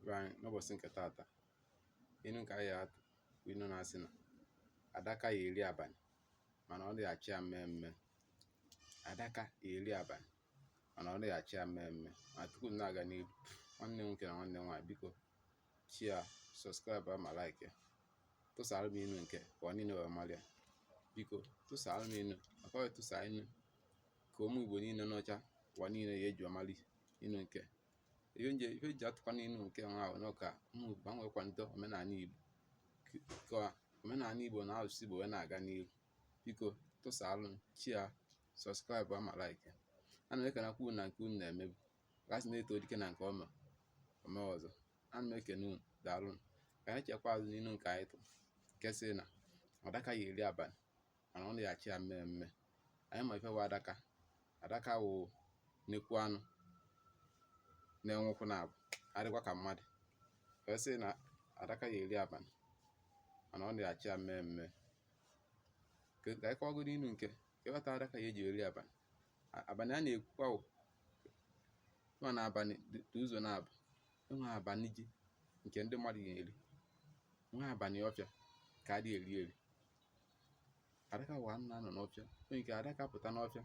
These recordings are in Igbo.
Be anyị, n'ụbọchị nke taata, inu nke anyị atụ bụ inu na-asị na adaka ya eri abalị mana ọ dịghị achị ya mmemme. Adaka ya eri abalị mana ọ dịghị achị ya mmemme. Ma tupu m na-aga n'ihu, nwanne m nwoke na nwanne m nwaanyị, biko share, subscribe ma like ya, tụsara m inu nke ka ụwa niile wee mara ya. Biko tụsara m inu, maka ọ tụsa inu ka ụmụ Igbo niile n'ọcha ụwa niile ya eji amali inu nke ihe nje ife eji atụkwa n'inu nke nwa ahụ na ka ụmụ Igbo nwee kwalite omenala Igbo, ka omenala Igbo na asụsụ Igbo wee na-aga n'ihu. Biko tụsaalụ m, share, subscribe ma like. Ana m ekenekwa unu na nke unu na-emebu gasị na-eto dike na nke ọma ome ọzọ. Ana m ekene unu, daalụ. Ka anyị chekwa azụ n'inu nke anyị tụ nke sị na adaka ya eri abalị mana ọ na-achị ya mmemme. Anyị ma ife wụ adaka. Adaka wụ nnekwu anụ na-enwe ụkwụ na abụ, adịkwa ka mmadụ wee sị na adaka ya eri abalị mana ọ na-achị ya mmemme. Ka anyị kọwagodo inu nke ịghọta adaka ya eji eri abalị. Abalị a na-ekwukwa wụ ma na abalị dị ụzọ na-abụ. Enwe abalị ji nke ndị mmadụ ga-eri, nwee abalị ọfịa ka adị eri eri. Adaka wụ anụ na-anọ n'ọfịa. Onye nke adaka pụta n'ọfịa,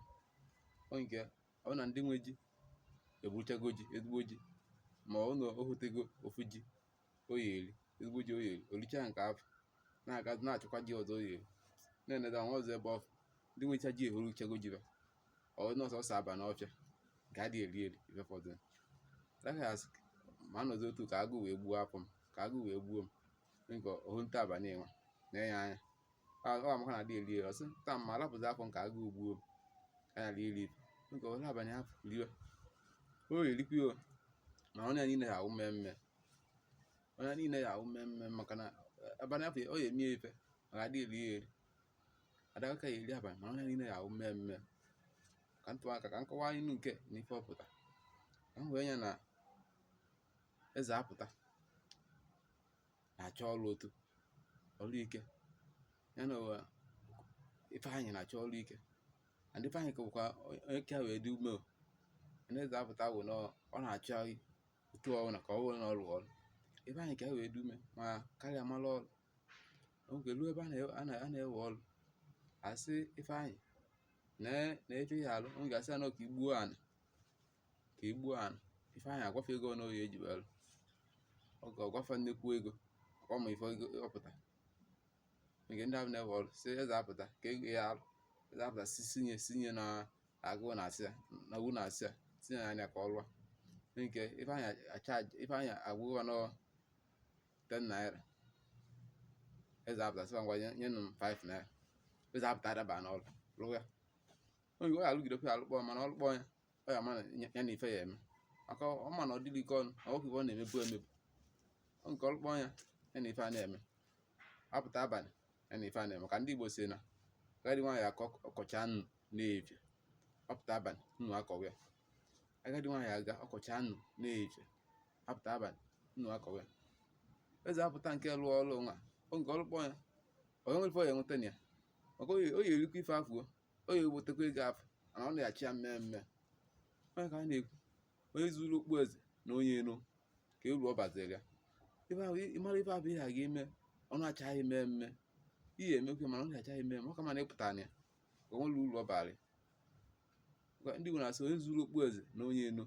onye nke ọ na ndị nwe ji egbuchago ji, ezigbo ji, ma ọ na o hotego ofu ji o ya eri, ezigbo ji o ya eri, orichaa nke afọ, na-aga na-achọkwa ji ọzọ o ya eri, na-eneda nwa ọzọ ebe ọfụ ndị nwecha ji ehoruchago ji ba. Ọ na ọsọsọ aba n'ọfịa nke adị eri eri ife fọdụrụ. Adaka ya asị ma anọzi otu ka agụụ wee gbuo afọ m, ka agụụ wee gbuo m. Nke ohu nta abalị nwa na-enye anya ọ amaka na adị eri eri, ọsị taa ma alapụzi afọ nke agụụ gbuo m ka ya eri ife. Nke ọrụ abalị afọ riwe o erikwa o, ma onye niile ya ahụ mmemme, onye niile ya ahụ mmemme, maka na abalị afọ ọ ya eme ife maka adị eri eri. Adaka ka ya eri abalị mana onye niile ya ahụ mmemme. Ka ntụ aka ka nkọwa inu nke na ife ọpụta ka m wee nye na eze apụta na-achọ ọrụ otu ọrụ ike ya na ụwa Ifeanyị na-achọ ọrụ ike, and Ifeanyị ka bụkwa onye ka wee dị ume. Na eze apụta bụ na ọ na-achọ otu ọbụla ka ọ bụrụ na ọ rụọ ọrụ. Ifeanyị ka wee dị ume ma karịa mara ọrụ. Oge ruo ebe a na-ewe ọrụ, asị Ifeanyị na na efe ya alụ, ọ ga-asị ya na ka igbuo anị, ka igbuo anị. Ifeanyị agwafe ego na oyi eji wee lụ, ọ ga-agwafe nnekwu ego ọ ma ife ọpụta nke ndị ahụ na-ewe ọrụ si eze apụta ka ego ya alụ. Eze apụta si sinye sinye na agụụ na-asị ya na owu na-asị ya tinye ya anya ka ọ lụọ nke Ifeanyị achaji. Ifeanyị agwụghọ nọ 10 naira, eze apụta sịba ngwa nyenụ m 5 naira. Eze apụta adaba n'ọrụ lụọ ya. Onye ọ ya alụgidekwa ya alụkpọ, mana ọlụkpọ ya ọ ya ma na ya na ife ya eme, maka ọ ma na ọ dịrị ike ọnụ ọ nwoke ọ na-emebu emebu nke ọlụkpọ ya, ya na ife a na-eme apụta abalị, ya na ife a na-eme. Ka ndị Igbo si na agadi nwaanyị akọ ọkọcha nnu na-efie, ọpụta abalị nnu akọwa ya. Agadi nwaanyị aga ọkọcha nnu na-efie, apụta abalị nnu akọwa ya. Eze apụta nke lụọ ọrụ nwa nke ọlụkpọ ya, onye nwere ife ọ ya enweta na ya, maka o ya erikwa ife afọ, o ya egbotekwa ego afọ, mana ọ na-achị ya mmemme. Onye ka a na-ekwu onye zuru okpu eze na onye eno ka uru ọ baziri ya. Ịmara ife abụ ihe a ga-eme, ọ na-achaghị mmemme ihe emekwe, mana ọ na-achaghị mmemme ọ ka mana ịpụta na ya ka o nwere uru ọ bara. Ndị Igbo na-asị onye zuru okpu eze na onye eno,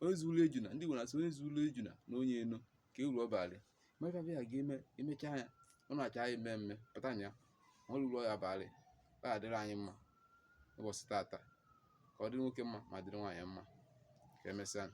onye zuru ejuna, ndị Igbo na-asị onye zuru ejuna na onye eno ka uru ọ bara. Ma ife abụ ya ga-eme emechaa ya, ọ na-achaghị mmemme pụta na ya nwere uru ọ ya bara. Ọ ya adịrị anyị mma ụbọchị taata, ka ọ dịrị nwoke mma ma dịrị nwaanyị mma. Ka emesịa.